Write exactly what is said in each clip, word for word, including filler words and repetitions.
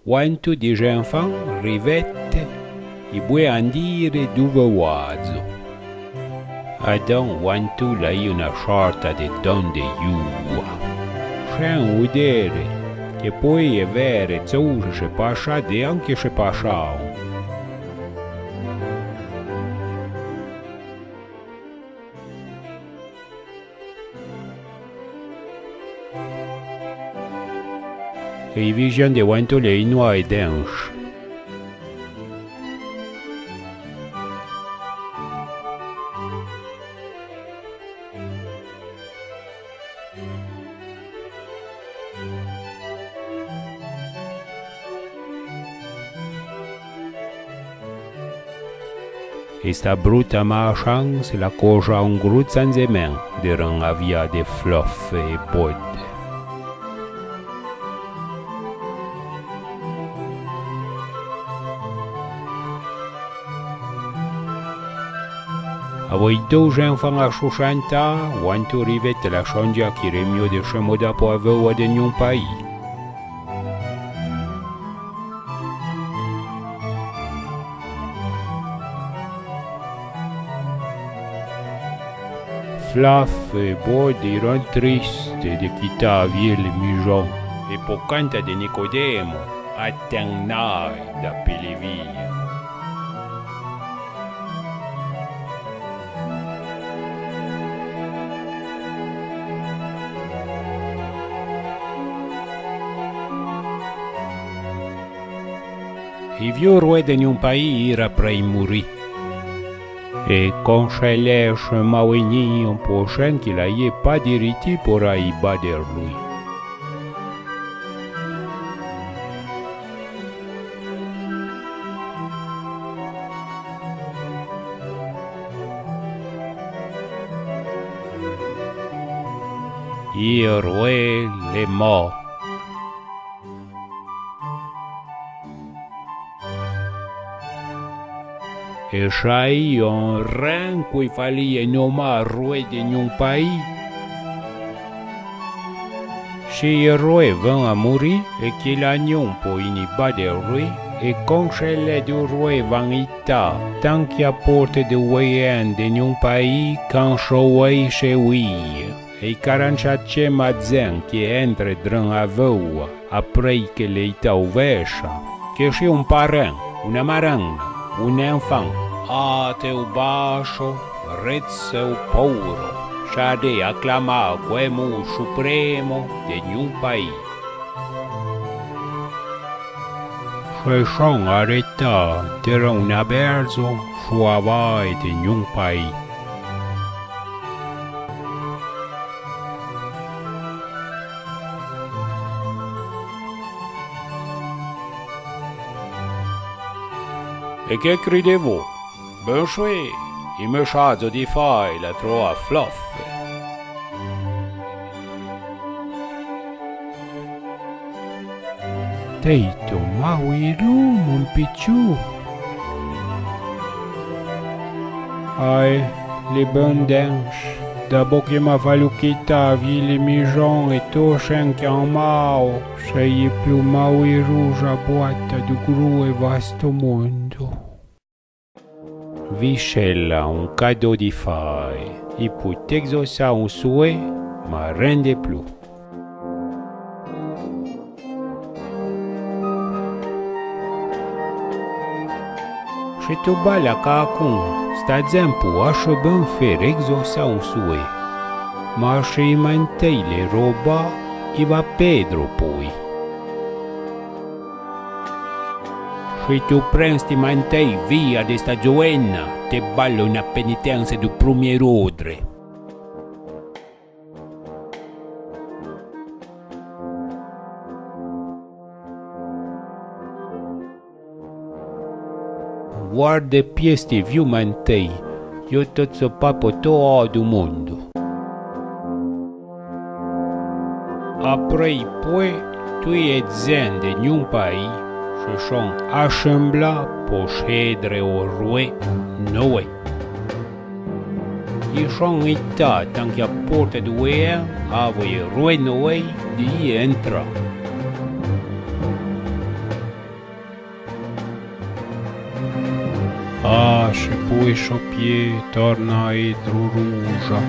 Ouantou di j'enfan rivète i boué andire dou vouadzo. Adon ouantou l'aïe una sorta de don de ioua. Sen oudere que pouie vère tsouse se passa dean que se passaon. E i vijan de ouantou le inoa e denche. Esta bruta mâ chanse l'a coja un grou tsanzemen deran a via de Flof e Bode. Avoué dou j'enfan a chouchantâ, ouantou rivète l'a chondja qu'i rè miou de chemodâ po a veua de nion paï. Flof e Bode iran triste de quitâ a ville mijon. E po canta de Nicodemo, atenâi da Pilivia. I viou roué de nion paï ira prèi mouri. E conselèche mâoué nion po sen qu'i l'aïe pa diriti por aï bader lui. I roué l'è mô. E saïon ren qu'i falie nomâ roué de nion paï. Si i roué ven a mouri e qu'i l'a nion po ini bader lui, e conselè dou roué van itâ tanqu'i a porte dou ouéen de nion paï can chouéi se ouïe. E i carancha tse madzen que entre dren a veua, aprèi que l'è itâ ouvècha, que si un paren, una marenna, un enfan, ate ou bacho, retse ou pouro, chade aclamâ quemo ou supremo de nion paï. Chouéchon aretâ deran una berzo, chouavâi de nion paï. E que cridé-vo? Ben choué, i me chadzo di fâi la troa Flof. Tèito mâouirou, mon pitchou. Ai, l'è ben denche, d'abò que m'a falou quitâ a ville mijon e to sen qu'i an mâo, chèi i plou mâouirou ja boata dou grou e vasto mondo. Vichella, un cadó di fâi. I pou t'exochâ un soué, ma ren de plou. Che to balla cacon, sta dzen pou ache ben fére exochâ un soué. Ma che i mantèi l'è robâ, i va pèdro poui. Che to pren sti mantèi via de sta dzoena, te ballo una penitense dou prumié rodre. Guarde pié sti viou mantèi, yo tot so papo to o dou mondo. Aprèi poué, toui é dzen de nion paï se son achemblâ po chèdre o roué Noé. I son itâ tanqu'i a porte dou ouéen, avoué roué Noé di i entrâ. Che poué cho pié torna étro rouja.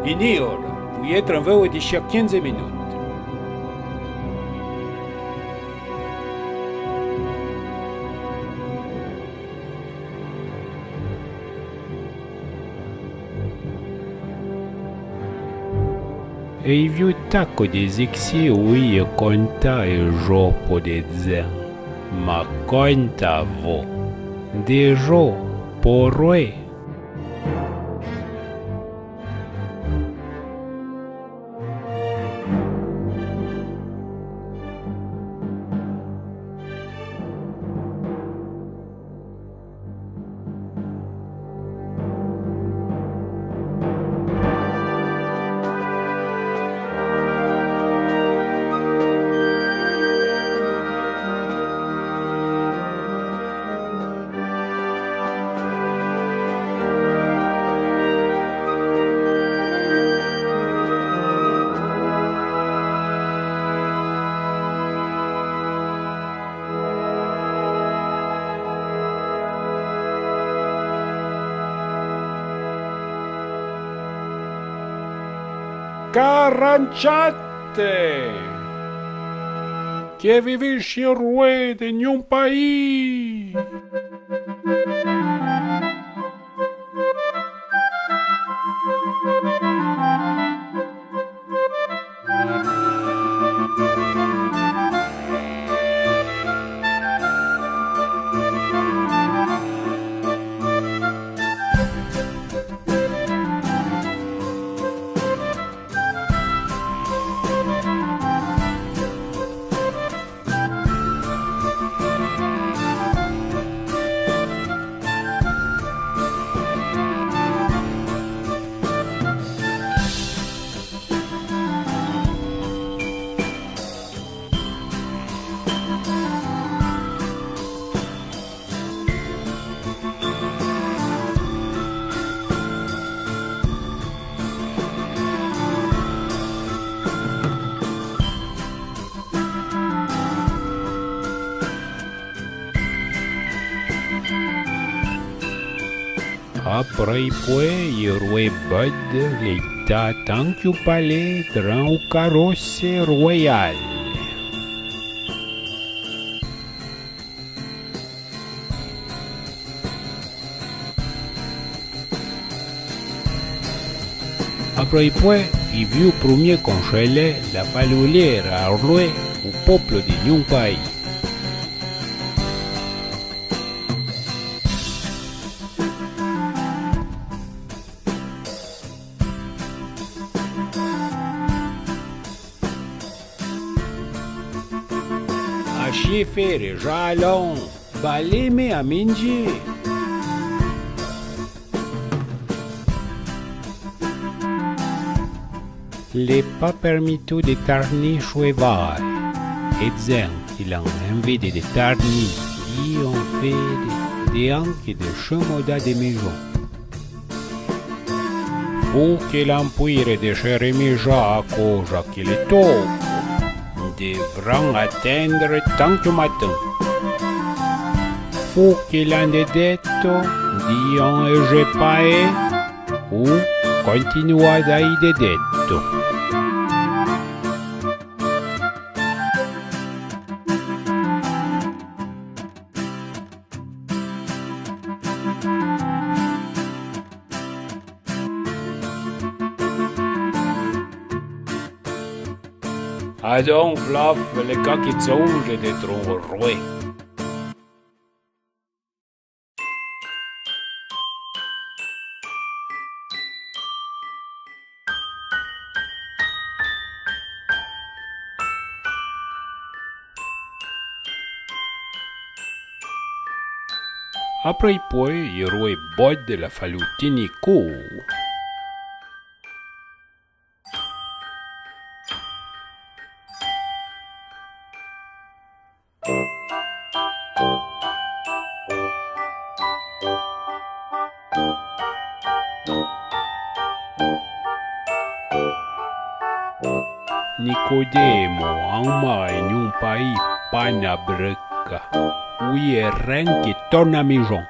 Ini ora, poué étro an voué de chi a quinze minute. É i viu taco de zixi oué conta é jo po de zen. Ma conta vo. De jo po roué. Caranchate! Que vivi chi roué de nion paí! Apré poué, i roué bade le ta tanque palé dran ou carosse royale. Apré poué, i viu premier conchele la faloulère a roué ou poplo de nion paí. A chi fére jalon, balé-me a mindjé. L'è pa permitou de tarni chouéval. É zen ki l'an envide de tarni, di on fére de anque de chemoda de mijon. Fou que l'an pouire de che remija a coja que le toco, devran atendre tanque matin. Fou que l'an de detto, di on e je paé, ou continua d'ai de detto. Adon, Flaf, l'è ca que tsouje de tron roué. Apré poué, i roué bade la falou tini cou. Nicodemo, an ma en un paì pa na breca, ouie ren que torna a mijon.